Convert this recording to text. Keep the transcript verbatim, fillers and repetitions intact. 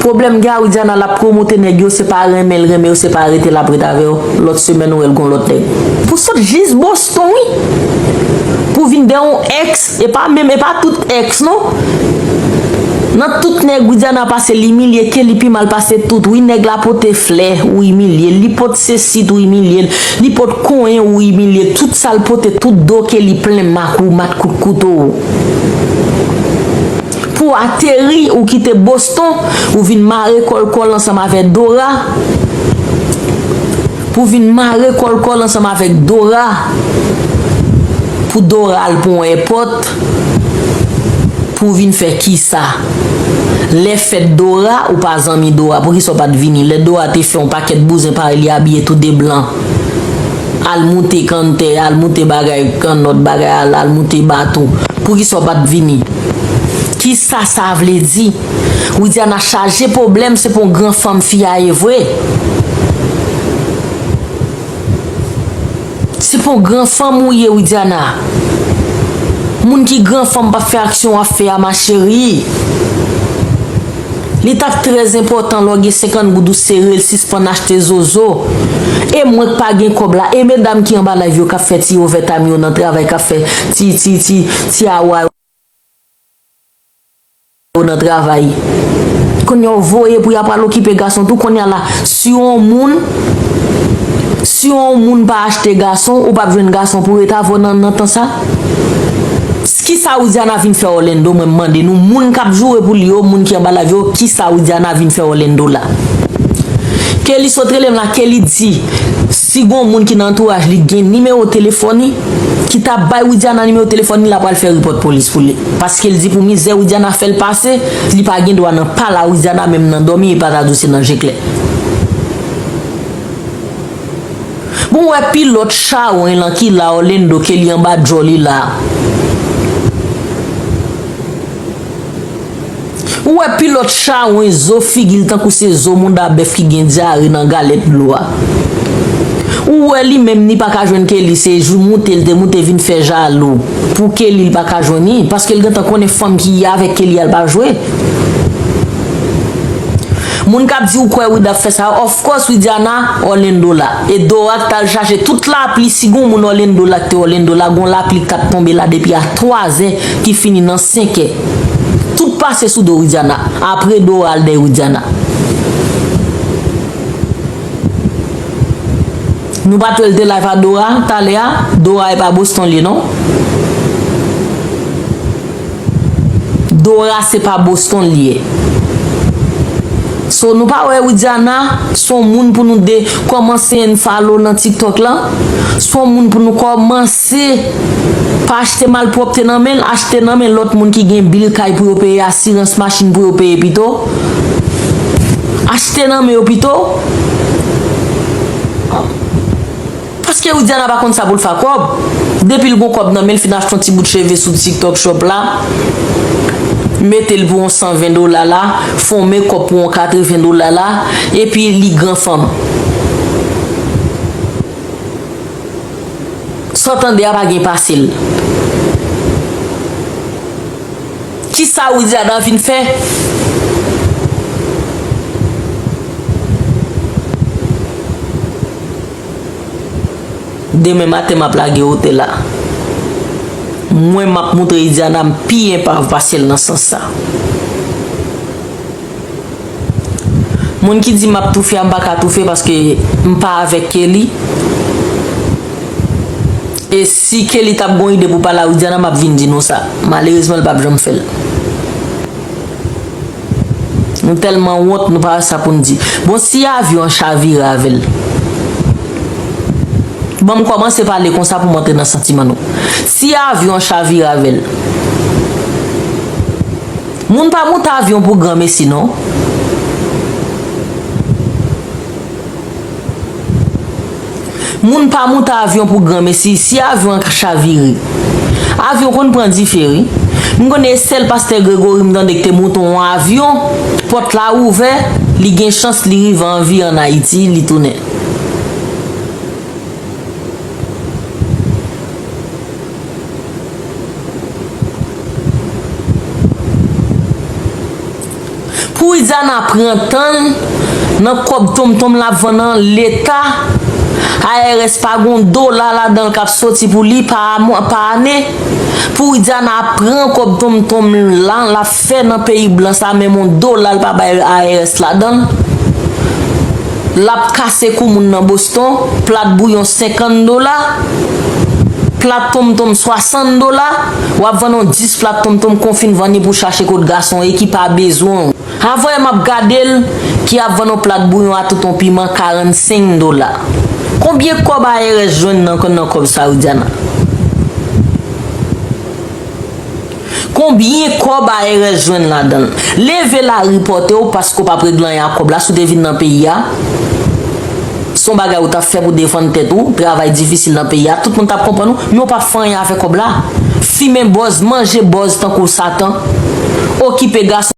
Pwoblèm gen a Widiana, l ap pwomote nèg yo, se pa renmen l renmen yo, se pa rete l ap ret avè yo. Lòt semèn ou wè l gon lòt nèg. Pou sot jis Boston, wi. Pou vin dèyè yon èks, e pa menm, e pa tout èks, non. Nan tout nèg Widiana pase, l imilye Kelly pi mal pase tout. Wi, nèg la pote flè, ou imilye l. Li pot sesi tou, imilye l. Li pot konyen, ou imilye l. Tout sa l pote, tout do Kelly plen mak ou, mak kout kouto ou. Pou ateri, ou kite Boston, ou vin mare kòlkòl ansanm avè Dora. Pou vin mare kòlkòl ansanm avèk Dora. Pou Dora al pran yon èpòt. Pou vin fè kisa? Lè fèt Dora, ou pa zanmi Dora. Poukisa w pa t vini? Lè Dora te fè yon pakèt bouzen parèy li abiye tou de blan. Al moute kanntè, al moute bagay kannòt, bagay al, al moute bato. Poukisa w pa t vini? Kisa sa vle di? Widiana chaje pwoblèm, se pa yon gran fanm fi a ye vre. Se pa yon gran fanm ou ye, Widiana. Moun ki gran fanm p ap fè aksyon w ap fè a, ma chérie. Li t ap trè enpòtan lè w gen senkant goud ou sere l, sispann achte zozo. E mwen k pa gen kòb la, e medam ki anba live yo k ap fè ti ovètime yo nan travay, k ap fè ti, ti, ti, ti awa yo nan travay. Kounye a w voye pou y ap al okipe gason tou, kounye a la, si yon moun, si yon moun pa achte gason, ou p ap jwenn gason pou ret avè w nan, nan tan sa. Kisa Widiana vin fè Orlando, mwen m mande nou, moun k ap joure pou li yo, moun ki anba live yo, kisa Widiana vin fè Orlando la? Kelly sot rele m la, Kelly di, si gon moun ki nan antouraj li gen nimewo telefòn li, ki ta bay Widiana nimewo telefòn li, l ap al fè repòt polis pou li. Paske l di pou mizè Widiana fè l pase, li pa gen dwa nan pale a Widiana menm nan dòmi, e pa ta di w se nan je klè. Bon, w wè pilòt chawony lan ki la Orlando, Kelly anba djòl li la. Ou wè pilòt chawony, zo figi l tankou se zo mouda bèf ki gen dyare nan galèt dlo a. Ou wè li menm li pa ka jwenn Kelly, se jou moute l te moute vin fè jalou. Pou Kelly l pa ka jwenn li, paske l gentan konnen fanm ki avèk Kelly a l pa jwe. Moun k ap di ou kwè Wid ap fè sa, of course Widiana, Orlando la. E Dora k t al chache tout lapli, si gon moun Orlando la k te Orlando la, gon lapli k t ap tonbe la depi a twazè ki fini nan senkè. Tout pase sou do Widiana. Apre Dora al dèyè Widiana. Nou pa t wè l te live a Dora talè a? Dora e pa Boston li ye non. Dora se pa Boston li ye. So nou pa wè Widiana se yon moun pou nou de kòmanse unfollow nan TikTok lan. Se yon moun pou nou kòmanse pa achte malpwòpte nan men l, achte nan men lòt moun ki gen bil kay pou yo peye, asirans machin pou yo peye pito. Achte nan men yo pito. Paske Widiana pa konn sa pou l fè ak kòb. Depi l gon kòb nan men l, fin achte yon ti bout cheve sou TikTok Shop la, mete l pou yon san ven dola la, fè yon makeup pou yon katreven dola la, epi li gran fanm. Sa w tande a pa gen pase l. Kisa Widiana vin fè? Demen maten m ap lage otè la. Mwen m ap moutre Widiana m pi enpav pase l nan sans sa. Moun ki di m ap toufe a, m pa ka toufe paske m pa avèk Kelly. E si Kelly t ap gon ide pou pale a Widiana, m ap vin di nou sa. Malerezman, l p ap janm fè l. Nou tèlman wont, nou pa wè sa pou n di. Bon, si avyon an chavire avè l? Ban m kòmanse pale konsa pou m antre nan santiman nou. Si avyon an chavire avè l? Moun pa moute avyon pou granmesi non. Moun pa moute avyon pou granmesi. Si avyon an ka chavire, avyon konn pran dife wi. M konnen e sèl pastè Gregory m tande ki te moute yon avyon, pòt la ouvè, li gen chans li rive an vi ann Ayiti, li tounen. Pou Widiana pran tan l nan kòb tonmtonm l ap vann nan Leta. I R S pa gon dola ladan l k ap soti pou li pa mwa, pa ane. Pou Widiana ap pran kòb tonmtonm la, l ap fè nan peyi blan sa, menm yon dola l pa bay I R S ladan l. L ap kase kou moun nan Boston, plat bouyon senkant dola, plat tonmtonm swasann dola, w ap vann yon dis plat tonmtonm kon w fin vann li pou w chache kot gason ye ki pa bezwen w. Avanyè m ap gade l ki ap vann yon plat bouyon a touton piman karannsenk dola. Konbyen kòb I R S jwenn nan, nan kòb sa, Widiana? Konbyen kòb I R S jwenn ladan l? Leve lari pòte w paske w p ap regle anyen ak kòb la si w te vin nan peyi a. Se yon bagay ou t ap fè pou defann tèt ou, travay difisil nan peyi a, tout moun t ap konprann ou, men w p ap fè anyen avèk kòb la. Fimen bòz, manje bòz tankou Satan, okipe gason.